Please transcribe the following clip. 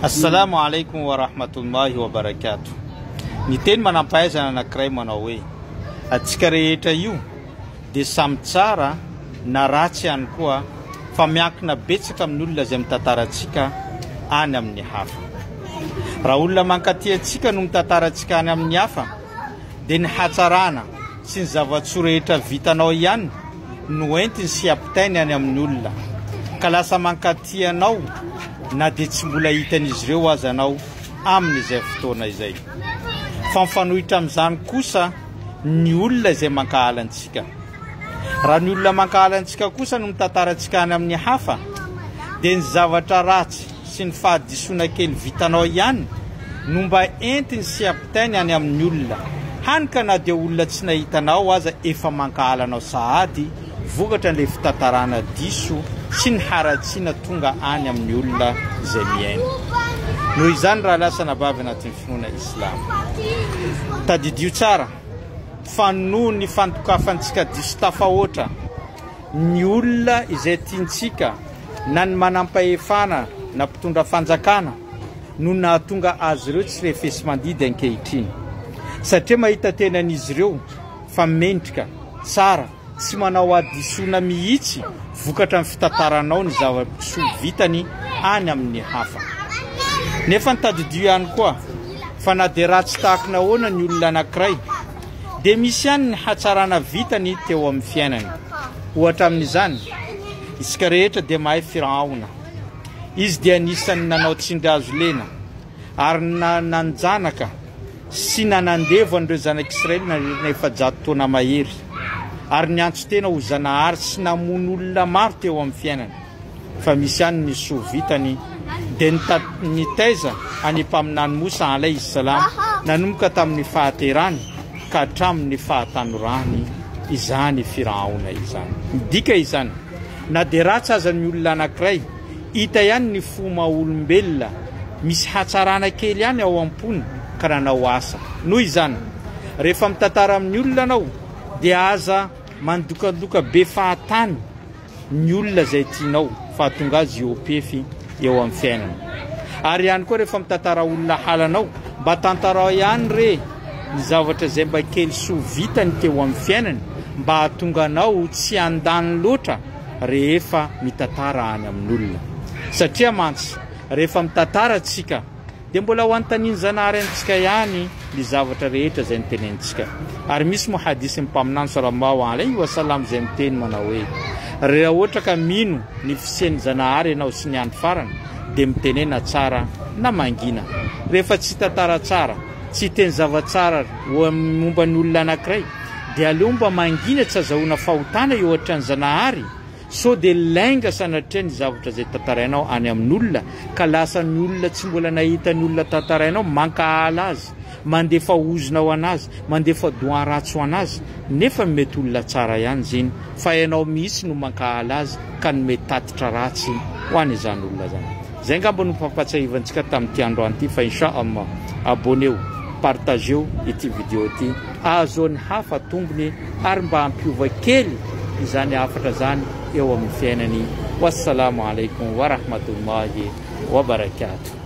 Assalamu alaikum wa rahmatullahi wa barakatuh. Ny teny manampahaizana anankiray manao hoe, Antsika rehetra io dia samy tsara na ratsy ihany koa fa miankina betsaka amin'ny olona izay mitantara antsika any amin'ny hafa. Raha olona mankatia antsika no mitantara antsika any amin'ny hafa dia ny hatsarana sy ny zava-tsoa rehetra vitanao ihany no entiny sy ampitainy any amin'ny olona ka lasa mankatia anao na dia tsy mbola hitan'izy ireo aza anao amin'izay fotoana izay. Fa mifanohitra amin'izany kosa ny olona izay mankahala antsika. Raha ny olona mankahala antsika kosa no mitantara antsika any amin'ny hafa, dia ny zavatra ratsy sy ny fahadisoana kely vitanao ihany no mba entiny sy ampitainy any amin'ny olona, hany ka na dia olona tsy nahita anao aza efa mankahala anao sahady vokatra an'ilay fitantarana diso sy ny haratsiana tonga any amin'ny olona izay mihaino. Noho izany rahalahy sy anabavy anatin'ny finoana islamo, tadidio tsara fa noho ny fandokafantsika diso tafahoatra ny olona izay tiantsika na ny manampahefana na mpitondra fanjakana no nahatonga azy ireo tsy refesi-mandidy ankehitriny satria mahita tenan'izy ireo fa mendrika, tsara, tsy manao hadisoana mihitsy vokatra ny fitantaranao ny zava-pisoa vitany any amin'ny hafa. Nefa ny tadidio ihany koa fa na dia ratsy tahaka ny ahoana ny olona anankiray dia misy ihany ny hatsarana vitany teo amin'ny fiainany. Ohatra amin'izany, isika rehetra dia mahay Firaona. Izy dia anisan'ny nanao tsindry hazo lena ary nanjanaka sy nanandevo an'ireo zanak'Israely nandritra ny 400 taona mahery, ary niantso tena ho Zanahary sy namono olona maro teo amin'ny fiainany. Fa misy ihany ny soa vitany, dia nitaiza an'i Mpaminany Mosa alaihi salam nanomboka tamin'ny fahaterany ka hatramin'ny fahatanorany izany Firaona izany. Midika izany, na dia ratsy aza ny olona anankiray, Hita ihany ny fo maha olombelona, misy hatsarana kely ihany ao am-pony ka nanao asa. Noho izany, rehefa mitantara amin'ny olona anao dia aza mandokandoka be fahatany ny olona izay tianao fa hahatonga azy hihoa-pefy eo amin'ny fiainana. Ary ihany koa rehefa mitantara olona halanao, mba tantarao ihany re ny zavatra izay mba kely soa vitany teo amin'ny fiainany mba hahatonga anao tsy handany loatra rehefa mitantara any amin'olona. Satria mantsy rehefa mitantara tsika dia mbola ho anontanian'i Zanahary antsika ihany ny zavatra rehetra izay notenenintsika. Ary misy moa hadisin'ny Mpaminany Salallahu alaihi wa sallam izay miteny manao hoe, Raha ohatra ka mino ny fisian'i Zanahary ianao sy ny andro farany dia mitenena tsara na mangina. Rehefa tsy hitantara tsara, tsy hiteny zava-tsara momba ny olona anankiray dia aleo mba mangina tsy azahoana fahotana eo atran'i Zanahary sao dia lainga sanatria ny zavatra izay tantarainao any amin'olona ka lasa ny olona tsy mbola nahita ny olona tantarainao mankahala azy, mandefa ozona ho an'azy, mandefa doan ratsy ho an'azy nefa mety olona tsara ihany iziny fa ianao mihitsy no mankahala azy ka nome tatitra ratsy ho an'izany olona izany. Izay angamba no fampahatsiahivantsika tamin'ity androany ity fa insha Allah abonneo, partageo ity video ity ahazoan'ny hafa tombony ary mba hampiova kely izany hafatra izany eo amin'ny fiainany. Wassalamo alaikum warahmatullahi wabarakatuh.